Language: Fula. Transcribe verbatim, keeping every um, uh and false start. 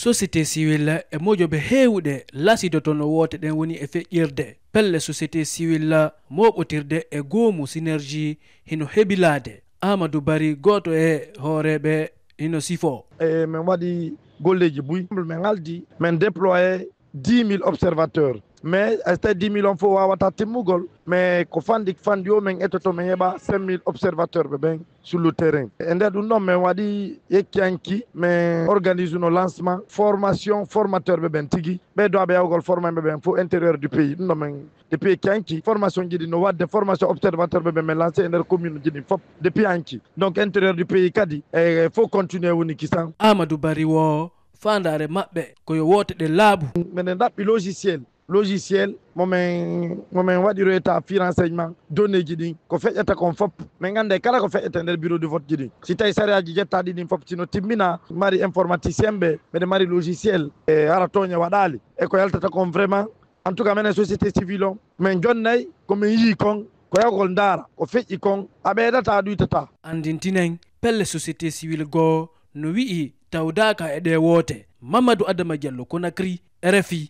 Société civile e mojobe heewuɗe lasidotono woote ɗen woni e feƴƴirde. Pelle société civile mooɓotirde e goomu Synergie hino hebilaade. Amadou Bari, gooto e hooreeɓe, hino sifoo. E men waɗi golleeji buy, men haldi, men déployé dix mille observateurs. Mais so tawi dix mille on fof waawata timmugol, mais ko fanɗi fanɗi o men etoto, men heɓa cinq mille observateurs ɓe ɓen sur le terrain. E nder ɗum ɗon men waɗi yekki hanki, men organise no lancement formation formateur ɓe ɓen tigi. Ɓe do aɓe yawgol former ɓe ɓen fof intérieur du pays. Ɗum ɗon men depuis yekki hanki formation ji ɗi no waɗde, formation observateur ɓe ɓen men lancé e nder commune ji ɗin fof depuis hanki. Donc intérieur du pays kadi e fof continuer woni kisan. Amadou Bari woo, faandaare maɓɓe ko yo woote ɗe laaɓu. Meɗen ɗaɓɓi logiciel, logiciel mo men, mo men waɗiroyta fi renseignement données ji ɗin, ko feƴƴata kon fof. Men annday kala ko feƴƴata nder bureau de vote ji ɗin. Si tawi sariyaaji jettaaɗi ɗin fof sino timmina, mari informaticien ɓe, meɗen mari logiciel, e hara tooñe waɗaali. E ko yaltata kon vraiment, en tout cas, menen société civile on, men jonnay ko men yii kon, ko yawgol ndaara, ko feƴƴi kon, a ɓeydata, a ɗuytata. Anndintinen, pelle société civile goo no wi'i tawdaaka e ɗee woote. Mamadou Adama Diallo, Conakry, R F I.